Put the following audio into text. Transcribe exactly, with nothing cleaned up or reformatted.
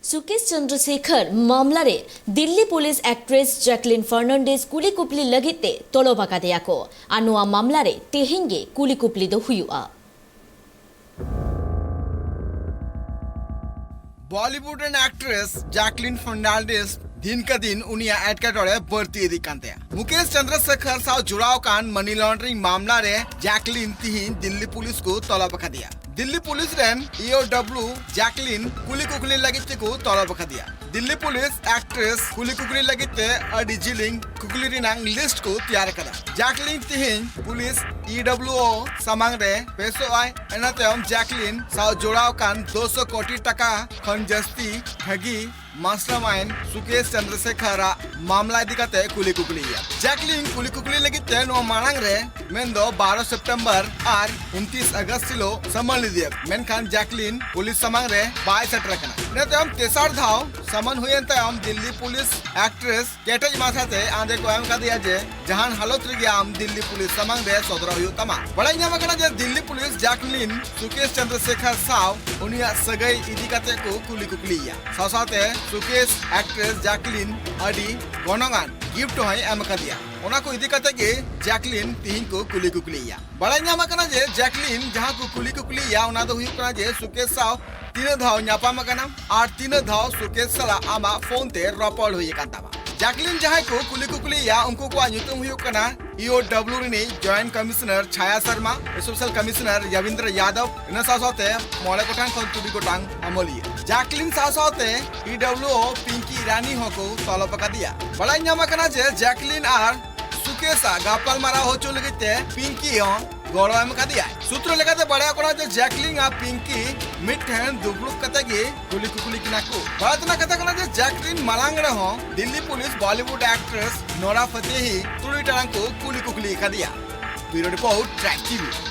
Success Chandrasekhar ᱢᱟᱢᱞᱟ ᱨᱮ Delhi police actress ᱡᱟᱠᱞᱤᱱ ᱯᱷᱟᱨᱱᱟᱱᱰᱮᱥ ᱠᱩᱞᱤ ᱠᱩᱯᱞᱤ ᱞᱟᱹᱜᱤᱫ ᱛᱮ ᱛᱚᱞᱚᱵ ᱟᱠᱟᱫᱮᱭᱟ ᱠᱚ᱾ ᱟᱨ ᱱᱚᱣᱟ ᱢᱟᱢᱞᱟ ᱨᱮ ᱛᱮᱦᱮᱧ ᱜᱮ ᱠᱩᱞᱤ ᱠᱩᱯᱞᱤ ᱫᱚ ᱦᱩᱭᱩᱜᱼᱟ᱾ ᱵᱚᱞᱤᱣᱩᱰ ᱨᱮᱱ ᱮᱠᱴᱨᱮᱥ ᱡᱟᱠᱞᱤᱱ ᱯᱷᱟᱨᱱᱟᱱᱰᱮᱥ ᱫᱤᱱ ᱠᱟ ᱫᱤᱱ ᱩᱱᱤᱭᱟᱜ ᱮᱴᱠᱮᱴᱚᱬᱮ ᱵᱟᱹᱲᱛᱤ ᱤᱫᱤᱜ ᱠᱟᱱ ᱛᱟᱭᱟ᱾ ᱢᱩᱠᱮᱥ ᱪᱚᱱᱫᱨᱚᱥᱮᱠᱷᱚᱨ ᱥᱟᱶ ᱡᱚᱲᱟᱣ ᱟᱠᱟᱱ ᱢᱟᱱᱤ ᱞᱚᱱᱰᱨᱤᱝ ᱢᱟᱢᱞᱟ ᱨᱮ ᱡᱟᱠᱞᱤᱱ ᱛᱤᱦᱤᱧ ᱫᱤᱞᱞᱤ ᱯᱩᱞᱤᱥ ᱠᱚ ᱛᱚᱞᱚᱵ ᱟᱠᱟᱫᱮᱭᱟ᱾ ᱫᱤᱞᱞᱤ ᱯᱩᱞᱤᱥ ᱨᱮᱱ ᱤ ᱳ ᱰᱟᱵᱞᱤᱭᱩ ᱡᱟᱠᱞᱤᱱ ᱠᱩᱞᱤ ᱠᱩᱠᱞᱤ ᱞᱟᱹᱜᱤᱫ ᱛᱮᱠᱚ ᱛᱚᱞᱚᱵ ᱟᱠᱟᱫᱮᱭᱟ᱾ ᱫᱤᱞᱞᱤ ᱯᱩᱞᱤᱥ ᱮᱠᱴᱨᱮᱥ ᱠᱩᱞᱤ ᱠᱩᱠᱞᱤ ᱞᱟᱹᱜᱤᱫ ᱛᱮ ᱟᱹᱰᱤ ᱡᱤᱞᱤᱧ ᱠᱩᱠᱞᱤ ᱨᱮᱱᱟᱜ ᱞᱤᱥᱴ ᱠᱚ ᱛᱮᱭᱟᱨ ᱟᱠᱟᱫᱟ᱾ ᱡᱟᱠᱞᱤᱱ ᱛᱤᱦᱤᱧ ᱯᱩᱞᱤᱥ ᱤ ᱰᱟᱵᱞᱤᱭᱩ ᱳ ᱥᱟᱢᱟᱝ ᱨᱮ ᱯᱮᱥᱚᱜ ᱟᱭ᱾ ᱤᱱᱟᱹ ᱛᱟᱭᱚᱢ ᱡᱟᱠᱞᱤᱱ ᱥᱟᱶ ᱡᱚᱲᱟᱣ ᱟᱠᱟᱱ ᱫᱩ ᱥᱚ ᱠᱳᱴᱤ ᱴᱟᱠᱟ ᱠᱷᱚᱱ ᱡᱟᱹᱥᱛᱤ ᱴᱷᱟᱹᱜᱤ ᱢᱟᱥᱴᱟᱨᱢᱟᱭᱤᱱᱰ ᱥᱩᱠᱮᱥ ᱪᱚᱱᱫᱨᱚᱥᱮᱠᱷᱚᱨ ᱟᱜ ᱢᱟᱢᱞᱟ ᱤᱫᱤ ᱠᱟᱛᱮ ᱠᱩᱞᱤ ᱠᱩᱠᱞᱤᱭᱟ᱾ ᱡᱟᱠᱞᱤᱱ ᱠᱩᱞᱤ ᱠᱩᱠᱞᱤ ᱞᱟᱹᱜᱤᱫ ᱛᱮ ᱱᱚᱣᱟ ᱢᱟᱲᱟᱝ ᱨᱮ, ᱢᱮᱱᱫᱚ ᱵᱟᱨᱚ ᱥᱮᱯᱴᱮᱢᱵᱚᱨ ᱟᱨ ᱩᱱᱛᱤᱥ ᱟᱜᱚᱥᱴ ᱦᱤᱞᱳᱜ ᱥᱟᱢᱟᱱ ᱞᱮᱫᱮᱭᱟ, ᱢᱮᱱᱠᱷᱟᱱ ᱡᱟᱠᱞᱤᱱ ᱯᱩᱞᱤᱥ ᱥᱟᱢᱟᱝ ᱨᱮ ᱵᱟᱭ ᱥᱮᱴᱮᱨ ᱟᱠᱟᱱᱟ᱾ ᱤᱱᱟᱹ ᱛᱟᱭᱚᱢ ᱛᱮᱥᱟᱨ ᱫᱷᱟᱣ ᱥᱟᱢᱟᱱ ᱦᱩᱭᱮᱱ ᱛᱟᱭᱚᱢ ᱫᱤᱞᱞᱤ ᱯᱩᱞᱤᱥ ᱮᱠᱴᱨᱮᱥ ᱠᱮᱴᱮᱡ ᱢᱟᱪᱷᱟᱛᱮ ᱟᱸᱫᱮ ᱠᱚ ᱮᱢ ᱠᱟᱫᱮᱭᱟ ᱡᱮ ᱡᱟᱦᱟᱱ ᱦᱟᱞᱚᱛ ᱨᱮᱜᱮ ᱟᱢ ᱫᱤᱞᱞᱤ ᱯᱩᱞᱤᱥ ᱥᱟᱢᱟᱝ ᱨᱮ ᱥᱚᱫᱚᱨᱚᱜ ᱦᱩᱭᱩᱜ ᱛᱟᱢᱟ᱾ ᱵᱟᱲᱟᱭ ᱧᱟᱢ ᱟᱠᱟᱱᱟ ᱡᱮ ᱫᱤᱞᱞᱤ ᱯᱩᱞᱤᱥ ᱡᱟᱠᱞᱤᱱ ᱥᱩᱠᱮᱥ ᱪᱚᱱᱫᱨᱚᱥᱮᱠᱷᱚᱨ ᱥᱟᱶ ᱩᱱᱤᱭᱟᱜ ᱥᱟᱹᱜᱟᱹᱭ ᱤᱫᱤ ᱠᱟᱛᱮ ᱠᱚ ᱠᱩᱞᱤ ᱠᱩᱠᱞᱤᱭᱮᱭᱟ᱾ ᱥᱟᱶ ᱥᱟᱶᱛᱮ ᱥᱩᱠᱮᱥ ᱮᱠᱴᱨᱮᱥ ᱡᱟᱠᱞᱤᱱ ᱟᱹᱰᱤ ᱜᱚᱱᱚᱝ ᱟᱱ ᱜᱤᱯᱷᱴ ᱦᱚᱸᱭ ᱮᱢ ᱟᱠᱟᱫᱮᱭᱟ᱾ ᱚᱱᱟ ᱠᱚ ᱤᱫᱤ ᱠᱟᱛᱮ ᱜᱮ ᱡᱟᱠᱞᱤᱱ ᱛᱤᱦᱤᱧ ᱠᱚ ᱠᱩᱞᱤ ᱠᱩᱠᱞᱤᱭᱮᱭᱟ᱾ ᱵᱟᱲᱟᱭ ᱧᱟᱢ ᱟᱠᱟᱱᱟ ᱡᱮ ᱡᱟᱠᱞᱤᱱ ᱡᱟᱦᱟᱸ ᱠᱚ ᱠᱩᱞᱤ ᱠᱩᱠᱞᱤᱭᱮᱭᱟ, ᱚᱱᱟ ᱫᱚ ᱦᱩᱭᱩᱜ ᱠᱟᱱᱟ ᱡᱮ ᱥᱩᱠᱮᱥ ᱥᱟᱶ ᱛᱤᱱᱟᱹᱜ ᱫᱷᱟᱣ ᱧᱟᱯᱟᱢ ᱟᱠᱟᱱᱟ ᱟᱨ ᱛᱤᱱᱟᱹᱜ ᱫᱷᱟᱣ ᱥᱩᱠᱮᱥ ᱥᱟᱞᱟᱜ ᱟᱢᱟᱜ ᱯᱷᱳᱱ ᱛᱮ ᱨᱚᱯᱚᱲ ᱦᱩᱭ ᱟᱠᱟᱱ ᱛᱟᱢᱟ᱾ ᱡᱟᱠᱞᱤᱱ ᱡᱟᱦᱟᱸᱭ ᱠᱚ ᱠᱩᱞᱤ ᱠᱩᱠᱞᱤᱭᱮᱭᱟ, ᱩᱱᱠᱩ ᱠᱚᱣᱟᱜ ᱧᱩᱛᱩᱢ ᱦᱩᱭᱩᱜ ᱠᱟᱱᱟ ᱤ ᱳ ᱰᱟᱵᱞᱤᱭᱩ ᱨᱤᱱᱤᱡ ᱡᱚᱭᱮᱱᱴ ᱠᱚᱢᱤᱥᱚᱱᱟᱨ ᱪᱷᱟᱭᱟ ᱥᱚᱨᱢᱟ, ᱥᱯᱮᱥᱟᱞ ᱠᱚᱢᱤᱥᱚᱱᱟᱨ ᱨᱚᱵᱤᱱᱫᱨᱚ ᱭᱟᱫᱚᱵ, ᱤᱱᱟᱹ ᱥᱟᱶ ᱥᱟᱶᱛᱮ ᱢᱚᱬᱮ ᱜᱚᱴᱟᱝ ᱠᱷᱚᱱ ᱛᱩᱨᱩᱭ ᱜᱚᱴᱟᱝ ᱟᱹᱢᱟᱹᱞᱤᱭᱟᱹ᱾ ᱡᱟᱠᱞᱤᱱ ᱥᱟᱶ ᱥᱟᱶᱛᱮ ᱤ ᱰᱟᱵᱞᱤᱭᱩ ᱳ ᱯᱤᱝᱠᱤ ᱤᱨᱟᱱᱤ ᱦᱚᱸᱠᱚ ᱛᱚᱞᱚᱵ ᱟᱠᱟᱫᱮᱭᱟ᱾ ᱵᱟᱲᱟᱭ ᱧᱟᱢ ᱟᱠᱟᱱᱟ ᱡᱮ ᱡᱟᱠᱞᱤᱱ ᱟᱨ ᱥᱩᱠᱮᱥ ᱟᱜ ᱜᱟᱯᱟᱞᱢᱟᱨᱟᱣ ᱦᱚᱪᱚ ᱞᱟᱹᱜᱤᱫ ᱛᱮ ᱯᱤᱝᱠᱤ ᱦᱚᱸ ᱜᱚᱲᱚ ᱮᱢ ᱟᱠᱟᱫᱮᱭᱟᱭ᱾ ᱥᱩᱛᱨᱚ ᱞᱮᱠᱟᱛᱮ ᱵᱟᱲᱟᱭᱚᱜ ᱠᱟᱱᱟ ᱡᱮ ᱡᱟᱠᱞᱤᱱ ᱟᱨ ᱯᱤᱝᱠᱤ ᱢᱤᱫ ᱴᱷᱮᱱ ᱫᱩᱯᱲᱩᱵ ᱠᱟᱛᱮ ᱜᱮ ᱠᱩᱞᱤ ᱠᱩᱠᱞᱤ ᱠᱤᱱᱟ ᱠᱚ᱾ ᱵᱟᱲᱟᱭ ᱛᱮᱱᱟᱜ ᱠᱟᱛᱷᱟ ᱠᱟᱱᱟ ᱡᱮ ᱡᱟᱠᱞᱤᱱ ᱢᱟᱲᱟᱝ ᱨᱮᱦᱚᱸ ᱫᱤᱞᱞᱤ ᱯᱩᱞᱤᱥ ᱵᱚᱞᱤᱣᱩᱰ ᱮᱠᱴᱨᱮᱥ ᱱᱳᱨᱟ ᱯᱷᱟᱛᱮᱦᱤ ᱛᱩᱨᱩᱭ ᱴᱟᱲᱟᱝ ᱠᱚ ᱠᱩᱞᱤ ᱠᱩᱠᱞᱤ ᱟᱠᱟᱫᱮᱭᱟ᱾ ᱵᱤᱭᱩᱨᱳ ᱨᱤᱯᱳᱨᱴ, ᱴᱨᱟᱠ ᱴᱤᱵᱷᱤ᱾